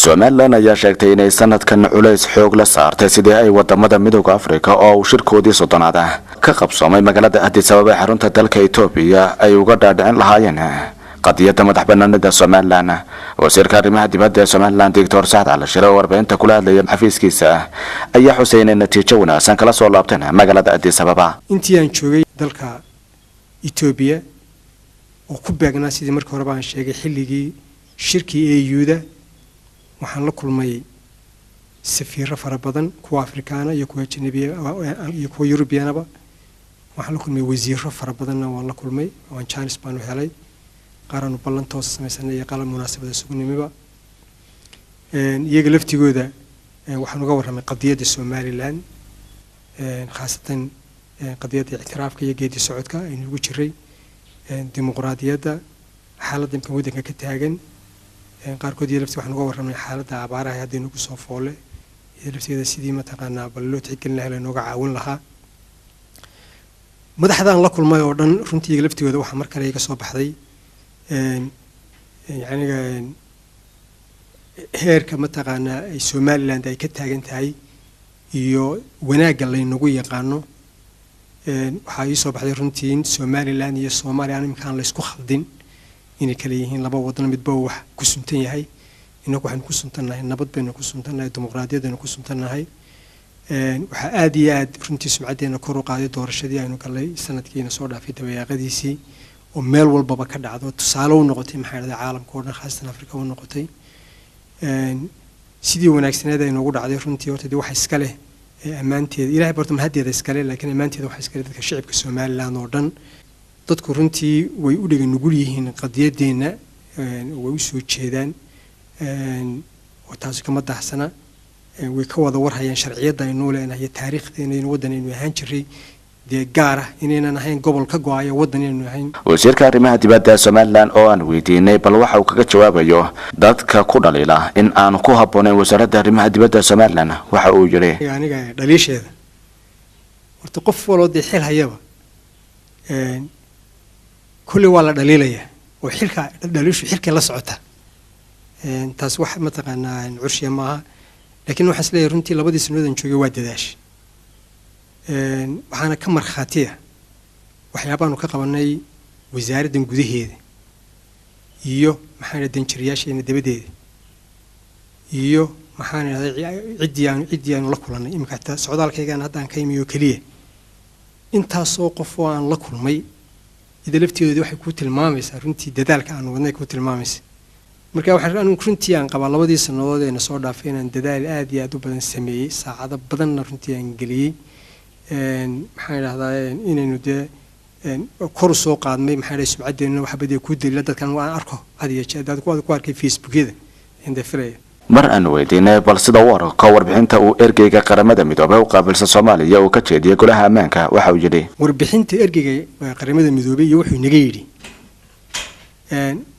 Somalilan ayaa sheegtay inay sanadkan culays xoog la saartay sidii ay wadamada Midowga Afrika oo uu shirkoodii 30aad ah ka qabsoomay magaalada Addis Ababa ee xarunta dalka Etoobiya ay uga dhaadhicin lahaayeen qadiyadda madax banaanida Somalilan. Wasiirka arrimaha dibadda ee Somalilan, Doctor Sacad Cali Shire, oo warbaahinta kula hadlaya xafiiskiisa, ayaa xusay inay natiijo wanaagsan kala soo laabteen magaalada Addis Ababa. Intii aan joogay dalka Etoobiya oo ku beegnaa, sidii markii horeba aan sheegay, xilligii shirkii AU-da, waxaan la kulmay safiiro fara badan, kuwa Afrikaana iyo kuwa ajanabiya iyo kuwa Yurubiyanaba. Waxaan la kulmay wasiiro fara badanna waan la kulmay, waan chance baanu helay, qaaraanu ballan toosa samaysanay iyo qalan munaasabada isugu nimiba. Iyaga laftigooda waxaan uga warramay qadiyadda Somaliland, khaasatan qadiyadda ictiraafka iyo geedi socodka aynu ugu jiray, dimuqraadiyadda, xaaladda imka waddanka ka taagan. Qaarkood iyo lafti waxaan uga warramay xaaladda abaaraha hadda inagu soo foole iyo lafteeda, sidii mataqaanaa bal loo tixgelin lahaa, laynooga caawin lahaa. Madaxdaan la kulmay oo dhan runtii iyaga laftigooda waxaa mar kale iga soo baxday yacniga heerka mataqaanaa ay Somaliland ay ka taagan tahay iyo wanaagga laynagu yaqaano. Waxaa ii soo baxday runtii in Somaliland iyo Soomaaliya aan imkaan laysku khaldin, inay kala yihiin laba wadan, midba wax ku suntan yahay. Inagu waxaynu ku suntannahay nabad baynu ku suntannahay, dimuqraadiyadaynu ku suntannahay. Waxaa aada iyo aad runtii sumcaddeena kor u qaaday doorashadii aynu galnay sanadkiina soo dhaafay dabayaaqadiisii, oo meel walbaba ka dhacdo, tusaale u noqotay, maxaa dhahday, caalamka oo dhan, khaasatan Afrika u noqotay. Sidii wanaagsaneed ay noogu dhacday runtii horta dee waxa iska leh ammaanteeda Ilahay, barto mahaddeeda iskale, laakiin ammaanteeda waxa iskale dadka shicibka Somaliland oo dhan. Dadku runtii way u dhega nugul yihiin qadiyaddeenna, way u soo jeedaan oo taasi kama dahsana. Way ka wada warhayaan sharciyadda aynuu leenahay iyo taariikhdeena, in waddan aynu ahaan jiray dee gaar ah, inaynan ahayn gobol ka go-ayo waddan inaynu ahayn. Wasiirka arrimaha dibadda Somalilan oo aan weydiinay bal waxa uu kaga jawaabayo dadka ku dhaliila in aanu ku habboonayn wasaaradda arrimaha dibadda Somalilan, waxa uu yidhi: Aniga dhaliisheeda horta qof waloo dee xil hayaba kolley waa la dhaliilayaa, oo xilka dhaliishu xilkay la socota. Taas wax mataqaanaa curshiya maaha, laakiin waxaan isleeyahay runtii labadii sanadood aan joogay waa dadaash. Waxaana ka markhaatiya waxyaabaanu ka qabanay wasaaraddan gudaheeda iyo, maxaan idhaha, danjirayaasheena dabadeeda iyo, maxaan idhahday, ciddii aanu la kulannay. Iminka xitaa socdaalkaygaan hadda aan ka imi oo keliya intaasoo qof oo aan la kulmay, ida lafteedu waxay kuu tilmaamaysaa runtii dadaalka aanu wadnay kuu tilmaamaysa. Marka waxaan anigu runtii aan qabaa labadii sannadood ee na soo dhaafay inaan dadaal aad iyo aad u badan sameeyey, saacado badanna runtii aan geliyey, maxaan idhahdaa, inaynu dee kor u soo qaadnay, maxaa dhahay, sumcaddeena. Waxa badiya kuu daliila dadkan waan arko had iyo jeer dad ku arkay Facebookyada indee filaya. Mar aan weydiinay bal sida u arko warbixinta uu ergeyga Qaramada Midoobey u qaabilsan Soomaaliya uu ka jeediyey golaha ammaanka, waxa uu yidhi: Warbixinta ergeyga Qaramada Midoobey iyo wuxuu inaga yidhi,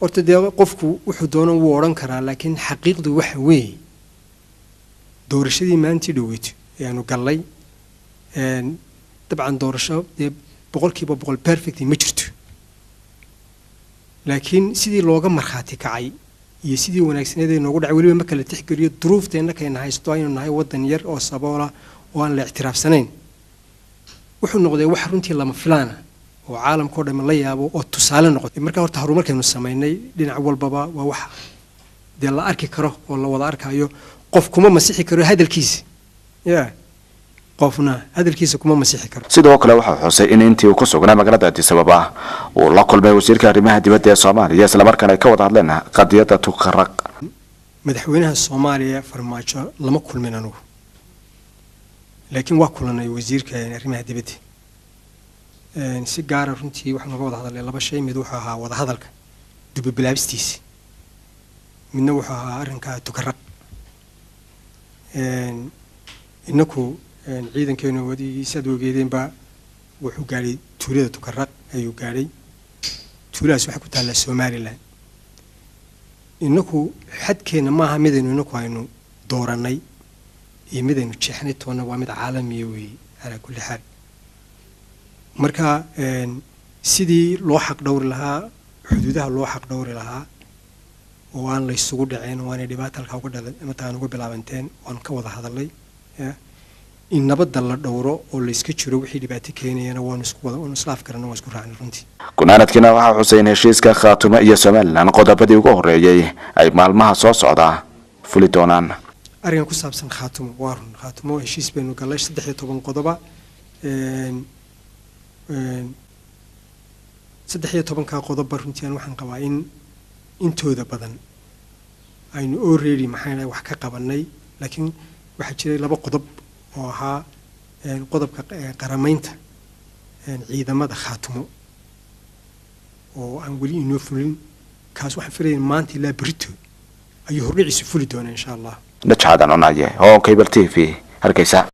horta dee qofku wuxuu doono wuu odhan karaa, laakiin xaqiiqdu waxa weeye doorashadii maantii dhoweyto ee aanu gallay, dabcan doorasho dee 100% perfect ma jirto, laakiin sidii looga markhaati kacay iyo sidii wanaagsaneed ee noogu dhacay, weliba marka la tixgeliyo duruufteenna kayna haysto, aynu nahay waddan yar oo saboola oo aan la ictiraafsanayn, wuxuu noqday wax runtii lama filaana oo caalamka oo dhan la yaabo oo tusaale noqotay. Marka horta horumarkaynu samaynay dhinac walbaba waa wax dee la arki karo oo la wada arkayo. Qof kuma masixi karo hadalkiisa, ya qofna hadalkiisa kuma masixi karo. Sidoo kale waxaa xusay in intii uu ku sugnaa magaalada Addis Ababa uu la kulmay wasiirka arrimaha dibadda ee Soomaaliya, islamarkaana ay ka wada hadleen qadiyadda Tukaraq. Madaxweynaha Soomaaliya Farmaajo lama kulmin anugu, laakiin waa kulanay wasiirka arrimaha dibadda. Si gaara runtii waxaan uga wada hadalnay laba shay. Mid wuxuu ahaa wadahadalka dubabilaabistiisa, midna wuxuu ahaa arrinka Tukaraq. Inaku ciidankeenu saad ogeedeenba wuxuu gaadhay tuulada Tukaraq ayuu gaadhay. Tuuladaas waxay ku taallaa Somaliland. Inaku xadkeenna maaha midaynu inaku aynu doorannay iyo midaynu jeexnay toonna, waa mid caalamiya weeye calaa kulli xaal. Marka sidii loo xaq dhowri lahaa xuduudaha, loo xaq dhowri lahaa Oo aan la isugu dhaceen oo aanay dhibaata halkaa uga dhala mataqaan uga bilaabanteen, waan ka wada hadalnay. In nabadda la dhowro oo la iska jiro wixii dhibaato keenayana waanu isku wada waanu isla afgarana, waan isku raacnay runtii. Gunaanadkiina waxaa xusay in heshiiska Khaatumo iyo Somalilan qodobadii ugu horreeyey ay maalmaha soo socda fuli doonaan. Arrinkan ku saabsan Khaatumo waa run. Khaatumo heshiis baynu gallay 13 qodoba. 13-ka qodobba runtii aan waxaan qabaa in intooda badan aynu already, maxaan dhahay, wax ka qabanay, laakiin waxaa jiray laba qodob oo ahaa qodobka qaramaynta ciidamada Khaatumo oo aan weli inoo fulin. Kaas waxaan filaya maanta ilaa berito ayuu hordhiciisu fuli doonaa, insha Allah. Najxaadan Cunaye oo Cable TV, Hargeysa.